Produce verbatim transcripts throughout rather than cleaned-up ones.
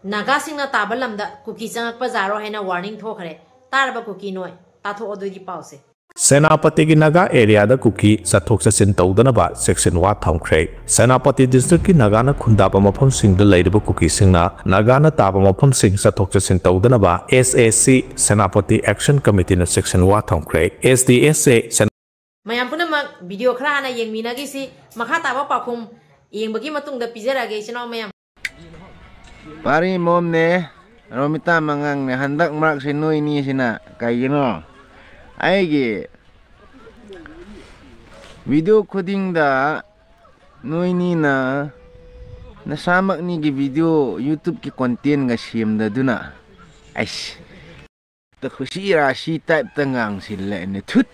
ꯅꯥꯒꯥꯁꯤꯡꯅ ꯇꯥꯕ ꯂꯝꯗ ꯀꯨꯀꯤ ꯆꯪꯉꯛꯄ ꯌꯥꯔꯣꯏ ꯍꯥꯏꯅ ꯋꯥꯔꯅꯤꯡ ꯊꯣꯛꯈ꯭ꯔꯦ꯫ ꯇꯥꯔꯕ ꯀꯨꯀꯤ ꯅꯣꯏ, ꯇꯥꯊꯣꯛꯑꯣ ꯑꯗꯨꯒꯤ ꯄꯥꯎꯁꯦ꯫ ꯁꯦꯅꯥꯄꯇꯤꯒꯤ ꯅꯥꯒꯥ ꯑꯦꯔꯤꯌꯥꯗ ꯀꯨꯀꯤ ꯆꯠꯊꯣꯛ ꯆꯠꯁꯤꯟ ꯇꯧꯗꯅꯕ ꯆꯦꯛꯁꯤꯟ ꯋꯥ ꯊꯝꯈ꯭ꯔꯦ꯫ ꯁꯦꯅꯥꯄꯇꯤ ꯗꯤꯁꯇ꯭ꯔꯤꯛꯀꯤ ꯅꯥꯒꯥꯅ ꯈꯨꯟꯗꯥꯕ ꯃꯐꯝꯁꯤꯡꯗ ꯂꯩꯔꯤꯕ ꯀꯨꯀꯤꯁꯤꯡꯅ ꯅꯥꯒꯥꯅ ꯇꯥꯕ ꯃꯐꯝꯁꯤꯡ ꯆꯠꯊꯣꯛ ꯆꯠꯁꯤꯟ ꯇꯧꯗꯅꯕ ꯑꯦꯁ ꯑꯦ ꯁꯤ ꯁꯦꯅꯥꯄꯇꯤ ꯑꯦꯛꯁꯟ ꯀꯃꯤꯇꯤꯅ ꯆꯦꯛꯁꯤꯟ ꯋꯥ ꯊꯝꯈ꯭ꯔꯦ꯫ ꯑꯦꯁ ꯗꯤ ꯑꯦꯁ ꯑꯦ ꯁꯦꯅꯥ- ꯃꯌꯥꯝ ꯄꯨꯝꯅꯃꯛ ꯚꯤꯗꯤꯑꯣ ꯈꯔ ꯍꯥꯟꯅ ꯌꯦꯡꯃꯤꯟꯅꯈꯤꯁꯤ꯫ ꯃꯈꯥ ꯇꯥꯕ ꯄꯥꯎꯈꯨꯝ ꯌꯦꯡꯕꯒꯤ ꯃꯇꯨꯡꯗ ꯄꯤꯖꯔꯛꯑꯒꯦ ꯏꯆꯤꯟ ꯏꯅꯥꯎ ꯃꯌꯥꯝ꯫ ꯄꯥꯔꯤ ꯃꯣꯝꯅꯦ, ꯔꯣꯃꯤꯇꯥ ꯃꯉꯥꯡꯅꯦ꯫ ꯍꯟꯗꯛ ꯃꯔꯛꯁꯦ ꯅꯣꯏꯅꯤꯁꯤꯅ ꯀꯩꯒꯤꯅꯣ ꯑꯩꯒꯤ ꯚꯤꯗꯤꯑꯣ ꯈꯨꯗꯤꯡꯗ ꯅꯣꯏꯅꯤꯅ ꯅꯁꯥꯃꯛꯅꯤꯒꯤ ꯚꯤꯗꯤꯑꯣ YouTubeꯀꯤ contentꯒ ꯁꯦꯝꯗꯗꯨꯅ ꯑꯩꯁ ꯈꯨꯁꯤ ꯔꯥꯁꯤ typeꯇ ꯉꯥꯡꯁꯤꯜꯂꯛꯑꯦꯅꯦ꯫ ꯊꯨꯠ꯫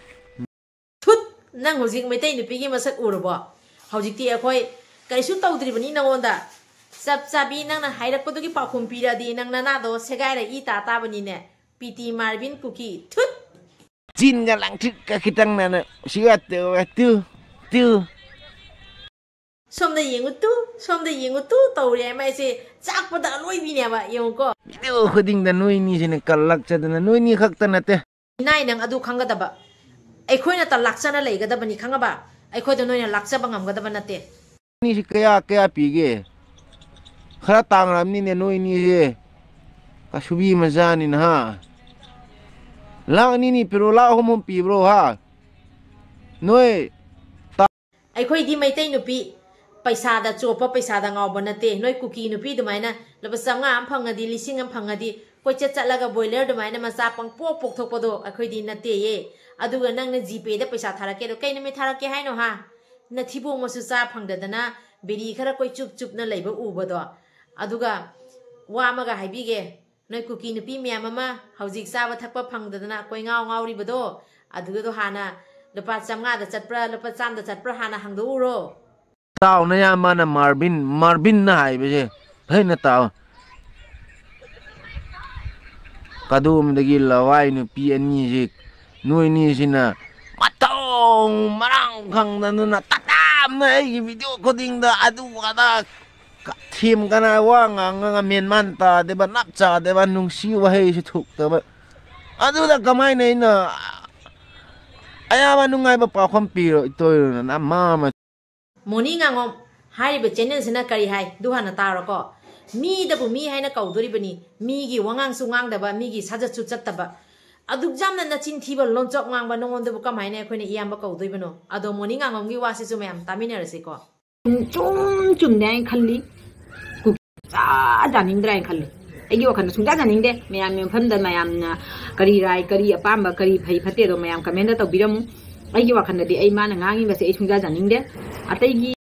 ꯊꯨꯠ! ꯅꯪ ꯍꯧꯖꯤꯛ ꯃꯩꯇꯩ ꯅꯨꯄꯤꯒꯤ ꯃꯁꯛ ꯎꯔꯕꯣ? ꯍꯧꯖꯤꯛꯇꯤ ꯑꯩꯈꯣꯏ ꯀꯔꯤꯁꯨ ꯇꯧꯗ꯭ꯔꯤꯕꯅꯤ ꯅꯉꯣꯟꯗ꯫ ꯆꯞ ꯆꯥꯕꯤ ꯅꯪꯅ ꯍꯥꯏꯔꯛꯄꯗꯨꯒꯤ ꯄꯥꯎꯈꯨꯝ ꯄꯤꯔꯛꯑꯗꯤ ꯅꯪ ꯅꯅꯥꯗꯣ ꯁꯦꯒꯥꯏꯔ ꯏ ꯇꯥ ꯇꯥꯕꯅꯤꯅꯦ꯫ ꯄꯤ ꯇꯤ ꯃꯥꯔꯕꯤꯟ ꯀꯨꯀꯤ꯫ ꯊꯨꯠ! ꯆꯤꯟꯒ ꯂꯪꯊ꯭ꯔꯤꯛꯀ ꯈꯤꯇꯪ ꯅꯥꯟꯅ ꯁꯤꯒ ꯇꯨ ꯇꯨ ꯇꯨ꯫ ꯁꯣꯝꯗ ꯌꯦꯡꯉꯨ ꯇꯨ, ꯁꯣꯝꯗ ꯌꯦꯡꯉꯨ ꯇꯨ ꯇꯧꯔꯦ ꯃꯥꯏꯁꯦ꯫ ꯆꯥꯛꯄꯗ ꯑꯂꯣꯏꯕꯤꯅꯦꯕ, ꯌꯦꯡꯉꯨꯀꯣ꯫ ꯚꯤꯗꯤꯑꯣ ꯈꯨꯗꯤꯡꯗ ꯅꯣꯏꯅꯤꯁꯤꯅ ꯀꯜꯂꯛꯆꯗꯅ ꯅꯣꯏꯅꯤ ꯈꯛꯇ ꯅꯠꯇꯦ꯫ ꯏꯅꯥꯏ ꯅꯪ ꯑꯗꯨ ꯈꯪꯒꯗꯕ꯫ ꯑꯩꯈꯣꯏꯅ ꯇ ꯂꯥꯛꯆꯅ ꯂꯩꯒꯗꯕꯅꯤ ꯈꯪꯉꯕ? ꯑꯩꯈꯣꯏꯗ ꯅꯣꯏꯅ ꯂꯥꯛꯆꯕ ꯉꯝꯒꯗꯕ ꯅꯠꯇꯦ꯫ ꯅꯣꯏꯅꯤꯁꯤ ꯀꯌꯥ ꯀꯌꯥ ꯄꯤꯒꯦ? ꯈꯔ ꯇꯥꯡꯉꯝꯅꯤꯅꯦ ꯅꯣꯏꯅꯤꯁꯦ꯫ ꯀꯁꯨꯕꯤ ꯃꯆꯥꯅꯤꯅ ꯍꯥ꯫ ꯂꯥꯛ ꯑꯅꯤꯅꯤ ꯄꯤꯔꯣ, ꯂꯥꯛ ꯑꯍꯨꯝ ꯑꯍꯨꯝ ꯄꯤꯕ꯭ꯔꯣ ꯍꯥ? ꯅꯣꯏ ꯑꯩꯈꯣꯏꯗꯤ ꯃꯩꯇꯩ ꯅꯨꯄꯤ ꯄꯩꯁꯥꯗ ꯆꯣꯞꯄ, ꯄꯩꯁꯥꯗ ꯉꯥꯎꯕ ꯅꯠꯇꯦ꯫ ꯅꯣꯏ ꯀꯨꯀꯤ ꯅꯨꯄꯤ ꯑꯗꯨꯃꯥꯏꯅ ꯂꯨꯄꯥ ꯆꯥꯝꯃꯉꯥ ꯑꯃ ꯐꯪꯉꯗꯤ, ꯂꯤꯁꯤꯡ ꯑꯃ ꯐꯪꯉꯗꯤ, ꯀꯣꯏꯆꯠ ꯆꯠꯂꯒ ꯕꯣꯏꯂꯔ ꯑꯗꯨꯃꯥꯏꯅ ꯃꯆꯥ ꯄꯪꯄꯣꯛ ꯄꯣꯛꯊꯣꯛꯄꯗꯣ ꯑꯩꯈꯣꯏꯗꯤ ꯅꯠꯇꯦꯌꯦ꯫ ꯑꯗꯨꯒ ꯅꯪꯅ ꯖꯤꯄꯦꯗ ꯄꯩꯁꯥ ꯊꯥꯔꯛꯀꯦ ꯑꯗꯣ ꯀꯩ ꯅꯨꯃꯤꯠ ꯊꯥꯔꯛꯀꯦ ꯍꯥꯏꯅꯣ ꯍꯥ? ꯅꯊꯤꯕꯣꯡ ꯃꯆꯨ ꯆꯥ ꯐꯪꯗꯗꯅ ꯕꯤꯔꯤ ꯈꯔ ꯀꯣꯏ ꯆꯨꯞ ꯆꯨꯞꯅ ꯂꯩꯕ ꯎꯕꯗꯣ꯫ ꯑꯗꯨꯒ ꯋꯥ ꯑꯃꯒ ꯍꯥꯏꯕꯤꯒꯦ, ꯅꯣꯏ ꯀꯨꯀꯤ ꯅꯨꯄꯤ ꯃꯌꯥꯝ ꯑꯃ ꯍꯧꯖꯤꯛ ꯆꯥꯕ ꯊꯛꯄ ꯐꯪꯗꯗꯅ ꯀꯣꯏꯉꯥꯎ ꯉꯥꯎꯔꯤꯕꯗꯣ, ꯑꯗꯨꯒꯗꯣ ꯍꯥꯟꯅ ꯂꯨꯄꯥ ꯆꯥꯝꯃꯉꯥꯗ ꯆꯠꯄ꯭ꯔꯥ ꯂꯨꯄꯥ ꯆꯥꯝꯗ ꯆꯠꯄ꯭ꯔꯥ ꯍꯥꯟꯅ ꯍꯥꯡꯗꯣꯛꯎꯔꯣ꯫ ꯇꯥꯎ ꯅꯌꯥꯝꯕꯅ ꯃꯥꯔꯕꯤꯟ, ꯃꯥꯔꯕꯤꯟꯅ ꯍꯥꯏꯕꯁꯦ ꯐꯖꯅ ꯇꯥꯎ꯫ ꯀꯗꯣꯝꯗꯒꯤ ꯂꯋꯥꯏ ꯅꯨꯄꯤ ꯑꯅꯤꯁꯤ, ꯅꯣꯏꯅꯤꯁꯤꯅ ꯃꯊꯧ ꯃꯔꯥꯡ ꯈꯪꯗꯗꯅ ꯇꯇꯥꯝꯅ ꯑꯩꯒꯤ ꯚꯤꯗꯤꯑꯣ ꯈꯨꯗꯤꯡꯗ ꯑꯗꯨ ꯑꯗꯥ ꯀ-, ꯊꯦꯝ ꯀꯅꯥ ꯋꯥ ꯉꯥꯡꯉꯒ ꯃꯦꯟ ꯃꯥꯟ ꯇꯥꯗꯦꯕ, ꯅꯞ ꯆꯥꯗꯦꯕ, ꯅꯨꯡꯁꯤ ꯋꯥꯍꯩꯁꯨ ꯊꯣꯛꯇꯕ꯫ ꯑꯗꯨꯗ ꯀꯃꯥꯏꯅ ꯑꯩꯅ ꯑꯌꯥꯕ ꯅꯨꯡꯉꯥꯏꯕ ꯄꯥꯎꯈꯨꯝ ꯄꯤꯔꯣꯏꯗꯣꯏꯅꯣ ꯅꯃꯥ ꯑꯃ꯫ ꯃꯣꯅꯤ ꯉꯥꯉꯣꯝ ꯍꯥꯏꯔꯤꯕ ꯆꯦꯅꯦꯜꯁꯤꯅ ꯀꯔꯤ ꯍꯥꯏ? ꯑꯗꯨ ꯍꯥꯟꯅ ꯇꯥꯔꯣꯀꯣ꯫ ꯃꯤꯗꯕꯨ ꯃꯤ ꯍꯥꯏꯅ ꯀꯧꯗꯣꯔꯤꯕꯅꯤ, ꯃꯤꯒꯤ ꯋꯥꯉꯥꯡꯁꯨ ꯉꯥꯡꯗꯕ, ꯃꯤꯒꯤ ꯁꯥꯖꯠꯁꯨ ꯆꯠꯇꯕ, ꯑꯗꯨꯛ ꯌꯥꯝꯅ ꯅꯆꯤꯟ ꯊꯤꯕ ꯂꯣꯟꯆꯣꯛ ꯉꯥꯡꯕ ꯅꯉꯣꯟꯗꯕꯨ ꯀꯃꯥꯏꯅ ꯑꯩꯈꯣꯏꯅ ꯏꯌꯥꯝꯕ ꯀꯧꯗꯣꯏꯕꯅꯣ? ꯑꯗꯣ ꯃꯣꯅꯤ ꯉꯥꯉꯣꯝꯒꯤ ꯋꯥꯁꯤꯁꯨ ꯃꯌꯥꯝ ꯇꯥꯃꯤꯟꯅꯔꯁꯤꯀꯣ꯫ ꯆꯨꯝ ꯆꯨꯝꯅꯦ ꯍꯥꯏꯅ ꯈꯜꯂꯤ꯫ ꯀꯨꯀꯤ ꯁꯨꯡꯆꯥ ꯆꯥꯅꯤꯡꯗ꯭ꯔꯦ ꯍꯥꯏꯅ ꯈꯜꯂꯤ꯫ ꯑꯩꯒꯤ ꯋꯥꯈꯜꯗ ꯁꯨꯡꯆꯥ ꯆꯥꯅꯤꯡꯗꯦ꯫ ꯃꯌꯥꯝꯒꯤ ꯃꯐꯝꯗ ꯃꯌꯥꯝꯅ ꯀꯔꯤ ꯔꯥꯏ, ꯀꯔꯤ ꯑꯄꯥꯝꯕ, ꯀꯔꯤ ꯐꯩ ꯐꯠꯇꯦꯗꯣ ꯃꯌꯥꯝ ꯀꯃꯦꯟꯗ ꯇꯧꯕꯤꯔꯝꯃꯨ꯫ ꯑꯩꯒꯤ ꯋꯥꯈꯜꯗꯗꯤ ꯑꯩ ꯃꯥꯅ ꯉꯥꯡꯉꯤꯕꯁꯦ ꯑꯩ ꯁꯨꯡꯆꯥ ꯆꯥꯅꯤꯡꯗꯦ꯫ ꯑꯇꯩꯒꯤ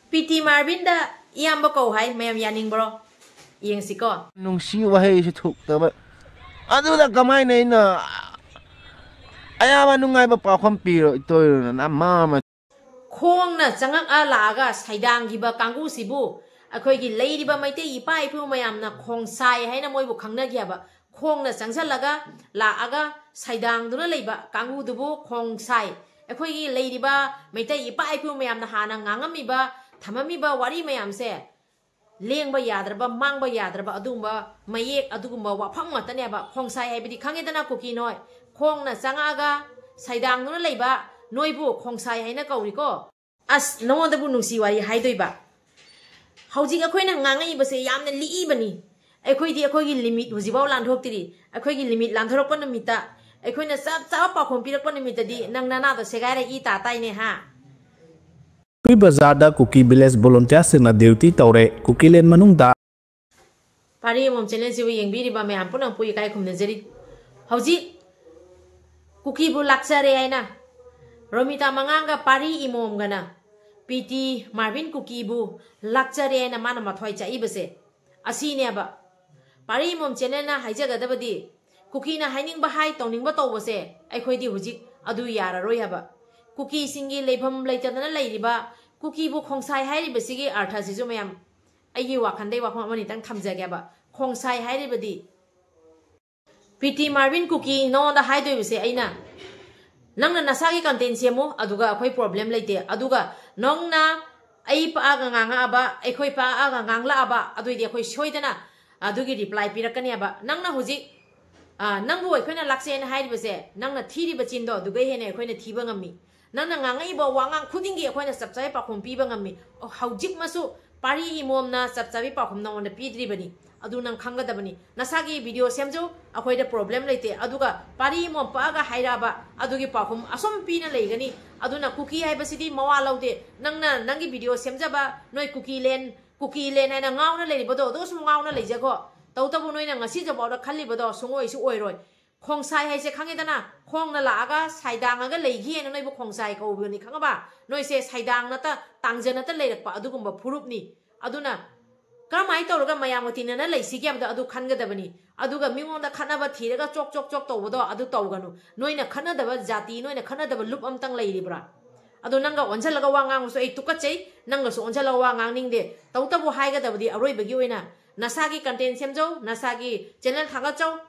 ꯄꯤ ꯇꯤ ꯃꯥꯔꯕꯤꯟꯗ ꯏꯌꯥꯝꯕ ꯀꯧ ꯍꯥꯏ, ꯃꯌꯥꯝ ꯌꯥꯅꯤꯡꯕ꯭ꯔꯣ? ꯌꯦꯡꯁꯤꯀꯣ꯫ ꯅꯨꯡꯁꯤ ꯋꯥꯍꯩꯁꯨ ꯊꯣꯛꯇꯕ꯫ ꯑꯗꯨꯗ ꯀꯃꯥꯏꯅ ꯑꯩꯅ ꯑꯌꯥꯕ ꯅꯨꯡꯉꯥꯏꯕ ꯄꯥꯎꯈꯨꯝ ꯄꯤꯔꯣꯏꯗꯣꯏꯅꯣ ꯅꯃꯥ ꯑꯃ꯫ ꯈꯣꯡꯅ ꯆꯪꯉꯛꯑ ꯂꯥꯛꯑꯒ ꯁꯩꯗꯥꯡꯈꯤꯕ ꯀꯥꯡꯕꯨꯁꯤꯕꯨ ꯑꯩꯈꯣꯏꯒꯤ ꯂꯩꯔꯤꯕ ꯃꯩꯇꯩ ꯏꯄꯥ ꯏꯄꯨ ꯃꯌꯥꯝꯅ ꯈꯣꯡꯁꯥꯏ ꯍꯥꯏꯅ ꯃꯣꯏꯕꯨ ꯈꯪꯅꯈꯤ ꯍꯥꯏꯕ꯫ ꯈꯣꯡꯅ ꯆꯪꯁꯤꯜꯂꯒ ꯂꯥꯛꯑꯒ ꯁꯩꯗꯥꯡꯗꯨꯅ ꯂꯩꯕ ꯀꯥꯡꯕꯨꯗꯨꯕꯨ ꯈꯣꯡꯁꯥꯏ꯫ ꯑꯩꯈꯣꯏꯒꯤ ꯂꯩꯔꯤꯕ ꯃꯩꯇꯩ ꯏꯄꯥ ꯏꯄꯨ ꯃꯌꯥꯝꯅ ꯍꯥꯟꯅ ꯉꯥꯡꯉꯝꯃꯤꯕ, ꯊꯝꯃꯝꯃꯤꯕ ꯋꯥꯔꯤ ꯃꯌꯥꯝꯁꯦ ꯂꯦꯡꯕ ꯌꯥꯗ꯭ꯔꯕ, ꯃꯥꯡꯕ ꯌꯥꯗ꯭ꯔꯕ ꯑꯗꯨꯒꯨꯝꯕ ꯃꯌꯦꯛ, ꯑꯗꯨꯒꯨꯝꯕ ꯋꯥꯐꯝ ꯉꯥꯛꯇꯅꯦꯕ꯫ ꯈꯣꯡꯁꯥꯏ ꯍꯥꯏꯕꯗꯤ ꯈꯪꯉꯦꯗꯅ, ꯀꯨꯀꯤ ꯅꯣꯏ꯫ ꯈꯣꯡꯅ ꯆꯪꯉꯛꯑꯒ ꯁꯩꯗꯥꯡꯗꯨꯅ ꯂꯩꯕ ꯅꯣꯏꯕꯨ ꯈꯣꯡꯁꯥꯏ ꯍꯥꯏꯅ ꯀꯧꯔꯤꯀꯣ꯫ ꯑꯁ, ꯅꯉꯣꯟꯗꯕꯨ ꯅꯨꯡꯁꯤ ꯋꯥꯔꯤ ꯍꯥꯏꯗꯣꯏꯕ꯫ ꯍꯧꯖꯤꯛ ꯑꯩꯈꯣꯏꯅ ꯉꯥꯡꯉꯛꯏꯕꯁꯦ ꯌꯥꯝꯅ ꯂꯤꯛꯏꯕꯅꯤ꯫ ꯑꯩꯈꯣꯏꯗꯤ ꯑꯩꯈꯣꯏꯒꯤ ꯂꯤꯃꯤꯠ ꯍꯧꯖꯤꯛꯐꯥꯎ ꯂꯥꯟꯊꯣꯛꯇ꯭ꯔꯤ꯫ ꯑꯩꯈꯣꯏꯒꯤ ꯂꯤꯃꯤꯠ ꯂꯥꯟꯊꯣꯔꯛꯄ ꯅꯨꯃꯤꯠꯇ, ꯑꯩꯈꯣꯏꯅ ꯆꯞ ꯆꯥꯕ ꯄꯥꯎꯈꯨꯝ ꯄꯤꯔꯛꯄ ꯅꯨꯃꯤꯠꯇꯗꯤ ꯅꯪ ꯅꯅꯥꯗꯣ ꯁꯦꯒꯥꯏꯔ ꯏ ꯇꯥ ꯇꯥꯏꯅꯦ ꯍꯥ꯫ ꯀꯨꯀꯤ ꯕꯖꯥꯔꯗ ꯀꯨꯀꯤ ꯚꯤꯂꯦꯖ ꯚꯣꯂꯨꯟꯇꯤꯌꯥꯔꯁꯤꯡꯅ ꯗ꯭ꯌꯨꯇꯤ ꯇꯧꯔꯦ꯫ ꯀꯨꯀꯤꯂꯦꯟ ꯃꯅꯨꯡꯗ ꯄꯥꯔꯤ ꯑꯃꯃꯝ ꯆꯦꯅꯦꯜꯁꯤꯕꯨ ꯌꯦꯡꯕꯤꯔꯤꯕ ꯃꯌꯥꯝ ꯄꯨꯝꯅꯃꯛꯄꯨ ꯏꯀꯥꯏ ꯈꯨꯝꯅꯖꯔꯤ꯫ ꯍꯧꯖꯤꯛ ꯀꯨꯀꯤꯕꯨ ꯂꯥꯛꯆꯔꯦ ꯍꯥꯏꯅ ꯔꯣꯃꯤꯇꯥ ꯃꯉꯥꯡꯒ ꯄꯥꯔꯤ ꯏꯃꯣꯝꯒꯅ ꯄꯤ ꯇꯤ ꯃꯥꯔꯕꯤꯟ ꯀꯨꯀꯤꯕꯨ ꯂꯥꯛꯆꯔꯦ ꯍꯥꯏꯅ ꯃꯥꯅ ꯃꯊ꯭ꯋꯥꯏ ꯆꯥꯛꯏꯕꯁꯦ ꯑꯁꯤꯅꯦꯕ꯫ ꯄꯥꯔꯤ ꯏꯃꯣꯝ ꯆꯦꯅꯦꯜꯅ ꯍꯥꯏꯖꯒꯗꯕꯗꯤ ꯀꯨꯀꯤꯅ ꯍꯥꯏꯅꯤꯡꯕ ꯍꯥꯏ, ꯇꯧꯅꯤꯡꯕ ꯇꯧꯕꯁꯦ ꯑꯩꯈꯣꯏꯗꯤ ꯍꯧꯖꯤꯛ ꯑꯗꯨ ꯌꯥꯔꯔꯣꯏ ꯍꯥꯏꯕ꯫ ꯀꯨꯀꯤꯁꯤꯡꯒꯤ ꯂꯩꯐꯝ ꯂꯩꯇꯗꯅ ꯂꯩꯔꯤꯕ ꯀꯨꯀꯤꯕꯨ ꯈꯣꯡꯁꯥꯏ ꯍꯥꯏꯔꯤꯕꯁꯤꯒꯤ ꯑꯔꯊꯁꯤꯁꯨ ꯃꯌꯥꯝ ꯑꯩꯒꯤ ꯋꯥꯈꯜꯗꯩ ꯋꯥꯐꯝ ꯑꯃꯅꯤꯇꯪ ꯊꯝꯖꯒꯦꯕ꯫ ꯈꯣꯡꯁꯥꯏ ꯍꯥꯏꯔꯤꯕꯗꯤ ꯄꯤ ꯇꯤ ꯃꯥꯔꯕꯤꯟ ꯀꯨꯀꯤ ꯅꯉꯣꯟꯗ ꯍꯥꯏꯗꯣꯏꯕꯁꯦ ꯑꯩꯅ, ꯅꯪꯅ ꯅꯁꯥꯒꯤ ꯀꯟꯇꯦꯟ ꯁꯦꯝꯃꯨ, ꯑꯗꯨꯒ ꯑꯩꯈꯣꯏ ꯄ꯭ꯔꯣꯕ꯭ꯂꯦꯝ ꯂꯩꯇꯦ꯫ ꯑꯗꯨꯒ ꯅꯪꯅ ꯑꯩ ꯄꯛꯑꯒ ꯉꯥꯡꯉꯛꯑꯕ, ꯑꯩꯈꯣꯏ ꯄꯛꯑꯒ ꯉꯥꯡꯂꯛꯑꯕ, ꯑꯗꯨꯏꯗꯤ ꯑꯩꯈꯣꯏ ꯁꯣꯏꯗꯅ ꯑꯗꯨꯒꯤ ꯔꯤꯄ꯭ꯂꯥꯏ ꯄꯤꯔꯛꯀꯅꯦꯕ꯫ ꯅꯪꯅ ꯍꯧꯖꯤꯛ, ꯑ, ꯅꯪꯕꯨ ꯑꯩꯈꯣꯏꯅ ꯂꯥꯛꯆꯩꯅ ꯍꯥꯏꯔꯤꯕꯁꯦ, ꯅꯪꯅ ꯊꯤꯔꯤꯕ ꯆꯤꯟꯗꯣ ꯑꯗꯨꯒ ꯍꯦꯟꯅ ꯑꯩꯈꯣꯏꯅ ꯊꯤꯕ ꯉꯝꯃꯤ꯫ ꯅꯪꯅ ꯉꯥꯡꯉꯛꯏꯕ ꯋꯥꯉꯥꯡ ꯈꯨꯗꯤꯡꯒꯤ ꯑꯩꯈꯣꯏꯅ ꯆꯞ ꯆꯥꯕꯤ ꯄꯥꯎꯈꯨꯝ ꯄꯤꯕ ꯉꯝꯃꯤ꯫ ꯑꯣ, ꯍꯧꯖꯤꯛꯃꯁꯨ ꯄꯥꯔꯤ ꯏꯃꯣꯝꯅ ꯆꯞ ꯆꯥꯕꯤ ꯄꯥꯎꯈꯨꯝ ꯅꯉꯣꯟꯗ ꯄꯤꯗ꯭ꯔꯤꯕꯅꯤ꯫ ꯑꯗꯨ ꯅꯪ ꯈꯪꯒꯗꯕꯅꯤ꯫ ꯅꯁꯥꯒꯤ ꯚꯤꯗꯤꯑꯣ ꯁꯦꯝꯖꯧ, ꯑꯩꯈꯣꯏꯗ ꯄ꯭ꯔꯣꯕ꯭ꯂꯦꯝ ꯂꯩꯇꯦ꯫ ꯑꯗꯨꯒ ꯄꯥꯔꯤ ꯏꯃꯣꯝ ꯄꯛꯑꯒ ꯍꯥꯏꯔꯛꯑꯕ ꯑꯗꯨꯒꯤ ꯄꯥꯎꯈꯨꯝ ꯑꯁꯨꯝ ꯄꯤꯅ ꯂꯩꯒꯅꯤ꯫ ꯑꯗꯨꯅ ꯀꯨꯀꯤ ꯍꯥꯏꯕꯁꯤꯗꯤ ꯃꯋꯥ ꯂꯧꯗꯦ꯫ ꯅꯪꯅ ꯅꯪꯒꯤ ꯚꯤꯗꯤꯑꯣ ꯁꯦꯝꯖꯕ, ꯅꯣꯏ ꯀꯨꯀꯤ ꯂꯦꯟ, ꯀꯨꯀꯤ ꯂꯦꯟ ꯍꯥꯏꯅ ꯉꯥꯎꯅ ꯂꯩꯔꯤꯕꯗꯣ, ꯑꯗꯨ ꯁꯨꯝ ꯉꯥꯎꯅ ꯂꯩꯖꯈꯣ꯫ ꯇꯧꯕꯇꯕꯨ ꯅꯣꯏꯅ ꯉꯁꯤꯐꯥꯎꯗ ꯈꯜꯂꯤꯕꯗꯣ ꯁꯨꯡꯑꯣꯏꯁꯨ ꯑꯣꯏꯔꯣꯏ꯫ ꯈꯣꯡꯁꯥꯏ ꯍꯥꯏꯁꯦ ꯈꯪꯉꯦꯗꯅ? ꯈꯣꯡꯅ ꯂꯥꯛꯑꯒ ꯁꯥꯏꯗꯥꯡꯉꯒ ꯂꯩꯈꯤꯑꯅ ꯅꯣꯏꯕꯨ ꯈꯣꯡꯁꯥꯏ ꯀꯧꯕꯅꯤ, ꯈꯪꯉꯕ? ꯅꯣꯏꯁꯦ ꯁꯥꯏꯗꯥꯡꯅꯇ, ꯇꯥꯡꯖꯅꯇ ꯂꯩꯔꯛꯄ ꯑꯗꯨꯒꯨꯝꯕ ꯐꯨꯔꯨꯞꯅꯤ꯫ ꯑꯗꯨꯅ ꯀꯔꯝꯍꯥꯏꯅ ꯇꯧꯔꯒ ꯃꯌꯥꯝꯒ ꯇꯤꯟꯅꯅ ꯂꯩꯁꯤꯒꯦ ꯍꯥꯏꯕꯗꯣ ꯑꯗꯨ ꯈꯟꯒꯗꯕꯅꯤ꯫ ꯑꯗꯨꯒ ꯃꯤꯉꯣꯟꯗ ꯈꯠꯅꯕ ꯊꯤꯔꯒ ꯆꯣꯛ ꯆꯣꯛ ꯆꯣꯛ ꯇꯧꯕꯗꯣ ꯑꯗꯨ ꯇꯧꯒꯅꯨ꯫ ꯅꯣꯏꯅ ꯈꯠꯅꯗꯕ ꯖꯥꯇꯤ, ꯅꯣꯏꯅ ꯈꯠꯅꯗꯕ ꯂꯨꯞ ꯑꯝꯇꯪ ꯂꯩꯔꯤꯕ꯭ꯔꯥ? ꯑꯗꯣ ꯅꯪꯒ ꯑꯣꯟꯁꯤꯜꯂꯒ ꯋꯥ ꯉꯥꯡꯕꯁꯨ ꯑꯩ ꯇꯨꯀꯠꯆꯩ, ꯅꯪꯒꯁꯨ ꯑꯣꯟꯁꯤꯜꯂꯒ ꯋꯥ ꯉꯥꯡꯅꯤꯡꯗꯦ꯫ ꯇꯧꯕꯇꯕꯨ ꯍꯥꯏꯒꯗꯕꯗꯤ ꯑꯔꯣꯏꯕꯒꯤ ꯑꯣꯏꯅ ꯅꯁꯥꯒꯤ ꯀꯟꯇꯦꯟ ꯁꯦꯝꯖꯧ, ꯅꯁꯥꯒꯤ ꯆꯦꯅꯦꯜ ꯊꯥꯒꯠꯆꯧ꯫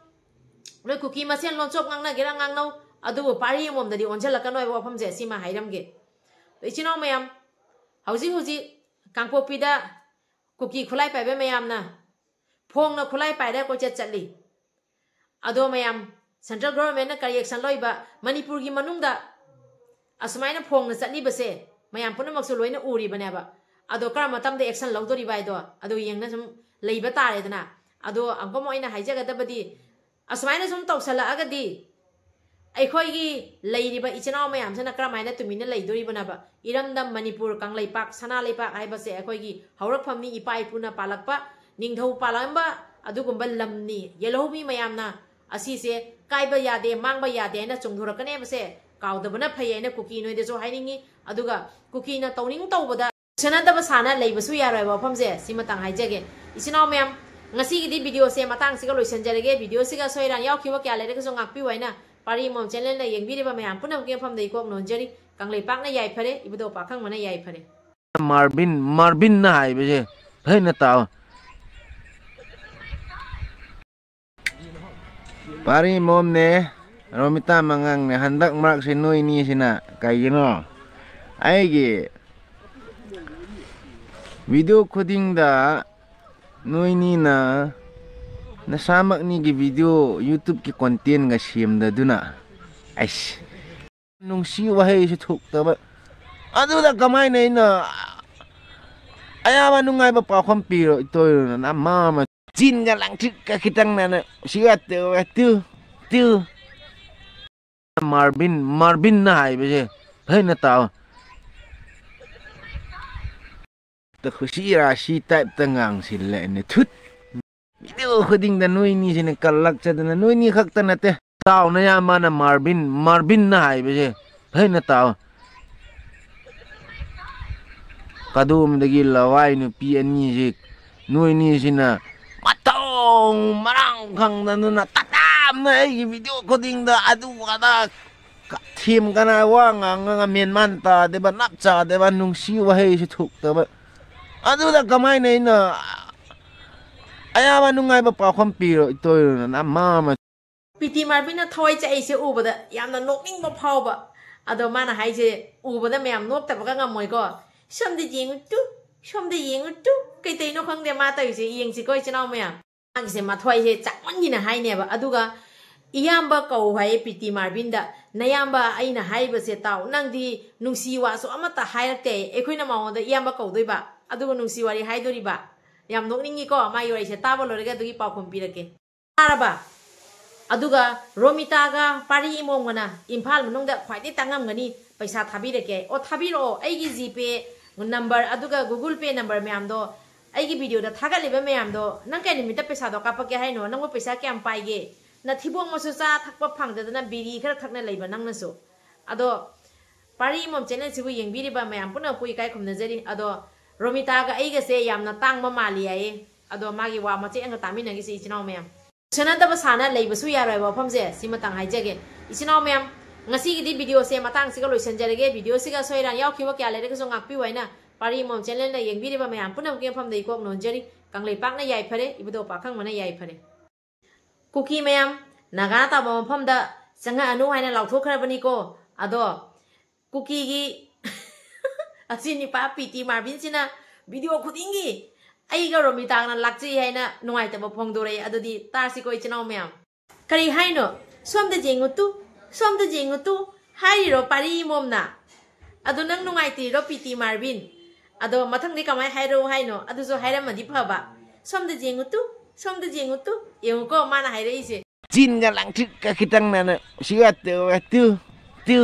ꯅꯣꯏ ꯀꯨꯀꯤ ꯃꯁꯦꯟ ꯂꯣꯟꯆꯣꯞ ꯉꯥꯡꯅꯒꯦꯔꯥ ꯉꯥꯡꯅꯧ, ꯑꯗꯨꯕꯨ ꯄꯥꯔꯤ ꯑꯃꯃꯝꯗꯗꯤ ꯑꯣꯟꯁꯤꯜꯂꯛꯀꯅꯣ ꯍꯥꯏꯕ ꯋꯥꯐꯝꯁꯦ ꯁꯤꯃ ꯍꯥꯏꯔꯝꯒꯦ꯫ ꯑꯗꯣ ꯏꯆꯤꯟ ꯏꯅꯥꯎ ꯃꯌꯥꯝ, ꯍꯧꯖꯤꯛ ꯍꯧꯖꯤꯛ ꯀꯥꯡꯄꯣꯛꯄꯤꯗ ꯀꯨꯀꯤ ꯈꯨꯠꯂꯥꯏ ꯄꯥꯏꯕ ꯃꯌꯥꯝꯅ ꯐꯣꯡꯅ ꯈꯨꯠꯂꯥꯏ ꯄꯥꯏꯔꯒ ꯀꯣꯏꯆꯠ ꯆꯠꯂꯤ꯫ ꯑꯗꯣ ꯃꯌꯥꯝ, ꯁꯦꯟꯇ꯭ꯔꯦꯜ ꯒꯣꯚꯔꯟꯃꯦꯟꯠꯅ ꯀꯔꯤ ꯑꯦꯛꯁꯟ ꯂꯧꯔꯤꯕ? ꯃꯅꯤꯄꯨꯔꯒꯤ ꯃꯅꯨꯡꯗ ꯑꯁꯨꯃꯥꯏꯅ ꯐꯣꯡꯅ ꯆꯠꯂꯤꯕꯁꯦ ꯃꯌꯥꯝ ꯄꯨꯝꯅꯃꯛꯁꯨ ꯂꯣꯏꯅ ꯎꯔꯤꯕꯅꯦꯕ꯫ ꯑꯗꯣ ꯀꯔꯝꯕ ꯃꯇꯝꯗ ꯑꯦꯛꯁꯟ ꯂꯧꯗꯣꯔꯤꯕ ꯍꯥꯏꯗꯣ ꯑꯗꯨ ꯌꯦꯡꯅ ꯁꯨꯝ ꯂꯩꯕ ꯇꯥꯔꯦꯗꯅ꯫ ꯑꯗꯣ ꯑꯃꯨꯛꯀ ꯑꯃꯨꯛ ꯑꯩꯅ ꯍꯥꯏꯖꯒꯗꯕꯗꯤ, ꯑꯁꯨꯃꯥꯏꯅ ꯁꯨꯝ ꯇꯧꯁꯜꯂꯛꯑꯒꯗꯤ ꯑꯩꯈꯣꯏꯒꯤ ꯂꯩꯔꯤꯕ ꯏꯆꯤꯟ ꯏꯅꯥꯎ ꯃꯌꯥꯝꯁꯤꯅ ꯀꯔꯝꯍꯥꯏꯅ ꯇꯨꯃꯤꯟꯅ ꯂꯩꯗꯣꯔꯤꯕꯅꯦꯕ? ꯏꯔꯝꯗꯝ ꯃꯅꯤꯄꯨꯔ ꯀꯪꯂꯩꯄꯥꯛ, ꯁꯅꯥ ꯂꯩꯄꯥꯛ ꯍꯥꯏꯕꯁꯦ ꯑꯩꯈꯣꯏꯒꯤ ꯍꯧꯔꯛꯐꯝꯅꯤ, ꯏꯄꯥ ꯏꯄꯨꯅ ꯄꯥꯜꯂꯛꯄ, ꯅꯤꯡꯊꯧ ꯄꯥꯜꯂꯝꯕ ꯑꯗꯨꯒꯨꯝꯕ ꯂꯝꯅꯤ꯫ ꯌꯦꯜꯍꯧꯃꯤ ꯃꯌꯥꯝꯅ ꯑꯁꯤꯁꯦ ꯀꯥꯏꯕ ꯌꯥꯗꯦ, ꯃꯥꯡꯕ ꯌꯥꯗꯦ ꯍꯥꯏꯅ ꯆꯣꯡꯊꯣꯔꯛꯀꯅꯦꯕꯁꯦ ꯀꯥꯎꯗꯕꯅ ꯐꯩ ꯍꯥꯏꯅ ꯀꯨꯀꯤ ꯅꯣꯏꯗꯁꯨ ꯍꯥꯏꯅꯤꯡꯉꯤ꯫ ꯑꯗꯨꯒ ꯀꯨꯀꯤꯅ ꯇꯧꯅꯤꯡ ꯇꯧꯕꯗ ꯁꯦꯟꯅꯗꯕ ꯁꯥꯅ ꯂꯩꯕꯁꯨ ꯌꯥꯔꯣꯏ ꯍꯥꯏꯕ ꯋꯥꯐꯝꯁꯦ ꯁꯤꯃꯇꯪ ꯍꯥꯏꯖꯒꯦ꯫ ꯏꯆꯤꯟ ꯏꯅꯥꯎ ꯃꯌꯥꯝ, ꯉꯁꯤꯒꯤꯗꯤ ꯚꯤꯗꯤꯑꯣꯁꯦ ꯃꯇꯥꯡꯁꯤꯒ ꯂꯣꯏꯁꯤꯟꯖꯔꯒꯦ꯫ ꯚꯤꯗꯤꯑꯣꯁꯤꯒ ꯑꯁꯣꯏ ꯑꯔꯥꯟ ꯌꯥꯎꯈꯤꯕ ꯀꯌꯥ ꯂꯩꯔꯒꯁꯨ ꯉꯥꯛꯄꯤꯌꯨ ꯍꯥꯏꯅ ꯄꯥꯔꯤ ꯑꯃꯃꯝ ꯆꯦꯅꯦꯜꯅ ꯌꯦꯡꯕꯤꯔꯤꯕ ꯃꯌꯥꯝ ꯄꯨꯝꯅꯃꯛꯀꯤ ꯃꯐꯝꯗ ꯏꯀꯣꯛ ꯅꯣꯟꯖꯔꯤ꯫ ꯀꯪꯂꯩꯄꯥꯛꯅ ꯌꯥꯏꯐꯔꯦ, ꯏꯕꯨꯙꯧ ꯄꯥꯈꯪꯕꯅ ꯌꯥꯏꯐꯔꯦ꯫ ꯃꯥꯔꯕꯤꯟ, ꯃꯥꯔꯕꯤꯟꯅ ꯍꯥꯏꯕꯁꯦ ꯐꯖꯅ ꯇꯥꯎ꯫ ꯄꯥꯔꯤ ꯃꯣꯝꯅꯦ, ꯔꯣꯃꯤꯇꯥ ꯃꯉꯥꯡꯅꯦ, ꯍꯟꯗꯛ ꯃꯔꯛꯁꯤ ꯅꯣꯏꯅꯤꯁꯤꯅ ꯀꯩꯒꯤꯅꯣ ꯑꯩꯒꯤ ꯚꯤꯗꯤꯑꯣ ꯈꯨꯗꯤꯡꯗ ꯅꯣꯏꯅꯤꯅ ꯅꯁꯥꯃꯛꯅꯤꯒꯤ ꯚꯤꯗꯤꯑꯣ YouTubeꯀꯤ contentꯒ ꯁꯦꯝꯗꯗꯨꯅ, ꯑꯩꯁ, ꯅꯨꯡꯁꯤ ꯋꯥꯍꯩꯁꯨ ꯊꯣꯛꯇꯕ, ꯑꯗꯨꯗ ꯀꯃꯥꯏꯅ ꯑꯩꯅ ꯑꯌꯥꯕ ꯅꯨꯡꯉꯥꯏꯕ ꯄꯥꯎꯈꯨꯝ ꯄꯤꯔꯣꯏꯗꯣꯏꯅꯣ? ꯅꯃꯥ ꯑꯃ ꯆꯤꯟꯒ ꯂꯪꯊ꯭ꯔꯤꯛꯀ ꯈꯤꯇꯪ ꯅꯅ ꯁꯤꯒ ꯇꯨ ꯇꯨ ꯇꯨ꯫ ꯃꯥꯔꯕꯤꯟ, ꯃꯥꯔꯕꯤꯟꯅ ꯍꯥꯏꯕꯁꯦ ꯐꯖꯅ ꯇꯥꯎ꯫ ꯈꯨꯁꯤ ꯔꯥꯁꯤ typeꯇ ꯉꯥꯡꯁꯤꯜꯂꯛꯑꯦꯅꯦ꯫ ꯊꯨꯠ꯫ ꯚꯤꯗꯤꯑꯣ ꯈꯨꯗꯤꯡꯗ ꯅꯣꯏꯅꯤꯁꯤꯅ ꯀꯜꯂꯛꯆꯗꯅ, ꯅꯣꯏꯅꯤ ꯈꯛꯇ ꯅꯠꯇꯦ꯫ ꯇꯥꯎ, ꯅꯌꯥꯝꯕꯅ ꯃꯥꯔꯕꯤꯟ, ꯃꯥꯔꯕꯤꯟꯅ ꯍꯥꯏꯕꯁꯦ ꯐꯖꯅ ꯇꯥꯎ꯫ ꯀꯗꯣꯝꯗꯒꯤ ꯂꯋꯥꯏ ꯅꯨꯄꯤ ꯑꯅꯤꯁꯤ, ꯅꯣꯏꯅꯤꯁꯤꯅ ꯃꯊꯧ ꯃꯔꯥꯡ ꯈꯪꯗꯗꯅ ꯇꯇꯥꯝꯅ ꯑꯩꯒꯤ ꯚꯤꯗꯤꯑꯣ ꯈꯨꯗꯤꯡꯗ ꯑꯗꯨ ꯑꯗꯥ ꯊꯦꯝ ꯀꯅꯥ ꯋꯥ ꯉꯥꯡꯉꯒ ꯃꯦꯟꯃꯥꯟ ꯇꯥꯗꯦꯕ, ꯅꯞ ꯆꯥꯗꯦꯕ, ꯅꯨꯡꯁꯤ ꯋꯥꯍꯩꯁꯨ ꯊꯣꯛꯇꯕ꯫ ꯑꯗꯨꯗ ꯀꯃꯥꯏꯅ ꯑꯩꯅ ꯑꯌꯥꯕ ꯅꯨꯡꯉꯥꯏꯕ ꯄꯥꯎꯈꯨꯝ ꯄꯤꯔꯣꯏꯗꯣꯏꯅꯣ? ꯅꯃꯥ ꯑꯃ꯫ ꯄ꯭ꯔꯤꯇꯤ ꯃꯥꯔꯕꯤꯟꯅ ꯊꯋꯥꯏ ꯆꯥꯛꯏꯁꯦ ꯎꯕꯗ ꯌꯥꯝꯅ ꯅꯣꯛꯅꯤꯡꯕ ꯐꯥꯎꯕ꯫ ꯑꯗꯣ ꯃꯥꯅ ꯍꯥꯏꯁꯦ ꯎꯕꯗ ꯃꯌꯥꯝ ꯅꯣꯛꯇꯕꯒ ꯉꯝꯃꯣꯏꯀꯣ꯫ "ꯁꯣꯝꯗ ꯌꯦꯡꯉꯨ ꯇꯨ, ꯁꯣꯝꯗ ꯌꯦꯡꯉꯨ ꯇꯨ", ꯀꯩ ꯇꯧꯔꯤꯅꯣ ꯈꯪꯗꯦ ꯃꯥ ꯇꯧꯔꯤꯁꯦ꯫ ꯌꯦꯡꯁꯤꯀꯣ ꯏꯆꯤꯟ ꯏꯅꯥꯎ ꯃꯌꯥꯝ꯫ ꯃꯥꯒꯤꯁꯦ ꯃꯊ꯭ꯋꯥꯏꯁꯦ ꯆꯥꯛꯃꯟꯒꯤꯅ ꯍꯥꯏꯅꯦꯕ꯫ ꯑꯗꯨꯒ ꯏꯌꯥꯝꯕ ꯀꯧ ꯍꯥꯏꯌꯦ ꯄ꯭ꯔꯤꯇꯤ ꯃꯥꯔꯕꯤꯟꯗ꯫ "ꯅꯌꯥꯝꯕ ꯑꯩꯅ ꯍꯥꯏꯔꯤꯕꯁꯦ ꯇꯥꯎ, ꯅꯪꯗꯤ ꯅꯨꯡꯁꯤ ꯋꯥꯁꯨ ꯑꯃꯠꯇ ꯍꯥꯏꯔꯛꯇꯦ꯫ ꯑꯩꯈꯣꯏꯅ ꯃꯉꯣꯟꯗ ꯏꯌꯥꯝꯕ ꯀꯧꯗꯣꯏꯕ, ꯑꯗꯨꯒ ꯅꯨꯡꯁꯤ ꯋꯥꯔꯤ ꯍꯥꯏꯗꯣꯔꯤꯕ?" ꯌꯥꯝ ꯅꯣꯛꯅꯤꯡꯉꯤꯀꯣ꯫ ꯃꯥꯒꯤ ꯋꯥꯔꯤꯁꯦ ꯇꯥꯕ ꯂꯣꯏꯔꯒ ꯑꯗꯨꯒꯤ ꯄꯥꯎꯈꯨꯝ ꯄꯤꯔꯛꯀꯦ꯫ ꯇꯥꯔꯕ? ꯑꯗꯨꯒ ꯔꯣꯃꯤꯇꯥꯒ ꯄꯥꯔꯤ ꯏꯃꯣꯝꯒꯅ ꯏꯝꯐꯥꯜ ꯃꯅꯨꯡꯗ ꯈ꯭ꯋꯥꯏꯗꯒꯤ ꯇꯥꯡꯉꯝꯒꯅꯤ꯫ ꯄꯩꯁꯥ ꯊꯥꯕꯤꯔꯛꯀꯦ꯫ ꯑꯣ, ꯊꯥꯕꯤꯔꯛꯑꯣ꯫ ꯑꯩꯒꯤ GPay number ꯑꯗꯨꯒ Google Pay number ꯃꯌꯥꯝꯗꯣ, ꯑꯩꯒꯤ ꯚꯤꯗꯤꯑꯣꯗ ꯊꯥꯒꯠꯂꯤꯕ ꯃꯌꯥꯝꯗꯣ, ꯅꯪ ꯀꯩ ꯅꯨꯃꯤꯠꯇ ꯄꯩꯁꯥꯗꯣ ꯀꯥꯞꯄꯛꯀꯦ ꯍꯥꯏꯅꯣ? ꯅꯪꯕꯨ ꯄꯩꯁꯥ ꯀꯌꯥꯝ ꯄꯥꯏꯒꯦ? ꯅꯊꯤꯕꯣꯡ ꯃꯆꯨ ꯆꯥ ꯊꯛꯄ ꯐꯪꯗꯗꯅ ꯕꯤꯔꯤ ꯈꯔ ꯊꯛꯅ ꯂꯩꯕ ꯅꯪꯅꯁꯨ꯫ ꯑꯗꯣ ꯄꯥꯔꯤ ꯏꯃꯣꯝ channelꯁꯤꯕꯨ ꯌꯦꯡꯕꯤꯔꯤꯕ ꯃꯌꯥꯝ ꯄꯨꯝꯅꯃꯛꯄꯨ ꯏꯀꯥꯏ ꯈꯨꯝꯅꯖꯔꯤ꯫ ꯑꯗꯣ ꯔꯣꯃꯤꯇꯥꯒ ꯑꯩꯒꯁꯦ ꯌꯥꯝꯅ ꯇꯥꯡꯕ ꯃꯥꯜꯂꯤ ꯍꯥꯏꯌꯦ꯫ ꯑꯗꯣ ꯃꯥꯒꯤ ꯋꯥ ꯃꯆꯦꯠ ꯑꯃꯒ ꯇꯥꯃꯤꯟꯅꯈꯤꯁꯤ ꯏꯆꯤꯟ ꯏꯅꯥꯎ ꯃꯌꯥꯝ꯫ ꯁꯦꯟꯅꯗꯕ ꯁꯥꯅ ꯂꯩꯕꯁꯨ ꯌꯥꯔꯣꯏ ꯍꯥꯏꯕ ꯋꯥꯐꯝꯁꯦ ꯁꯤꯃꯇꯪ ꯍꯥꯏꯖꯒꯦ꯫ ꯏꯆꯤꯟ ꯏꯅꯥꯎ ꯃꯌꯥꯝ, ꯉꯁꯤꯒꯤꯗꯤ ꯚꯤꯗꯤꯑꯣꯁꯦ ꯃꯇꯥꯡꯁꯤꯒ ꯂꯣꯏꯁꯤꯟꯖꯔꯒꯦ꯫ ꯚꯤꯗꯤꯑꯣꯁꯤꯒ ꯑꯁꯣꯏ ꯑꯔꯥꯟ ꯌꯥꯎꯈꯤꯕ ꯀꯌꯥ ꯂꯩꯔꯒꯁꯨ ꯉꯥꯛꯄꯤꯌꯨ ꯍꯥꯏꯅ ꯄꯥꯔꯤ ꯏꯃꯣꯝ channelꯅ ꯌꯦꯡꯕꯤꯔꯤꯕ ꯃꯌꯥꯝ ꯄꯨꯝꯅꯃꯛꯀꯤ ꯃꯐꯝꯗ ꯏꯀꯣꯛ ꯅꯣꯟꯖꯔꯤ꯫ ꯀꯪꯂꯩꯄꯥꯛꯅ ꯌꯥꯏꯐꯔꯦ, ꯏꯕꯨꯙꯧ ꯄꯥꯈꯪꯕꯅ ꯌꯥꯏꯐꯔꯦ꯫ ꯀꯨꯀꯤ ꯃꯌꯥꯝ, ꯅꯥꯒꯥ ꯇꯥꯕ ꯃꯐꯝꯗ ꯆꯪꯉꯛꯑꯅꯨ ꯍꯥꯏꯅ ꯂꯥꯎꯊꯣꯛꯈ꯭ꯔꯕꯅꯤꯀꯣ꯫ ꯑꯗꯣ ꯀꯨꯀꯤꯒꯤ ꯑꯁꯤ ꯅꯤꯄꯥ ꯄ꯭ꯔꯤꯇꯤ ꯃꯥꯔꯕꯤꯟꯁꯤꯅ ꯚꯤꯗꯤꯑꯣ ꯈꯨꯗꯤꯡꯒꯤ ꯑꯩꯒ ꯔꯣꯃꯤꯇꯥꯒꯅ ꯂꯥꯛꯆꯩ ꯍꯥꯏꯅ ꯅꯨꯡꯉꯥꯏꯇꯕ ꯐꯣꯡꯗꯣꯔꯛꯑꯦ꯫ ꯑꯗꯨꯗꯤ ꯇꯥꯁꯤꯀꯣ ꯏꯆꯤꯟ ꯏꯅꯥꯎ ꯃꯌꯥꯝ꯫ ꯀꯔꯤ ꯍꯥꯏꯅꯣ? "ꯁꯣꯝꯗ ꯌꯦꯡꯉꯨ ꯇꯨ, ꯁꯣꯝꯗ ꯌꯦꯡꯉꯨ ꯇꯨ" ꯍꯥꯏꯔꯤꯔꯣ ꯄꯥꯔꯤ ꯏꯃꯣꯝꯅ? ꯑꯗꯣ ꯅꯪ ꯅꯨꯡꯉꯥꯏꯇ꯭ꯔꯤꯔꯣ ꯄꯤ ꯇꯤ ꯃꯥꯔꯕꯤꯟ? ꯑꯗꯣ ꯃꯊꯪꯗꯤ ꯀꯃꯥꯏꯅ ꯍꯥꯏꯔꯛꯎ ꯍꯥꯏꯅꯣ? ꯑꯗꯨꯁꯨ ꯍꯥꯏꯔꯝꯃꯗꯤ ꯐꯕ꯫ "ꯁꯣꯝꯗ ꯌꯦꯡꯉꯨ ꯇꯨ, ꯁꯣꯝꯗ ꯌꯦꯡꯉꯨ ꯇꯨ"꯫ ꯌꯦꯡꯉꯨꯀꯣ ꯃꯥꯅ ꯍꯥꯏꯔꯛꯏꯁꯦ꯫ ꯆꯤꯟꯒ ꯂꯪꯊ꯭ꯔꯤꯛꯀ ꯈꯤꯇꯪ ꯅꯥꯅ ꯁꯤꯒ ꯇꯨ, ꯇꯨ, ꯇꯨ꯫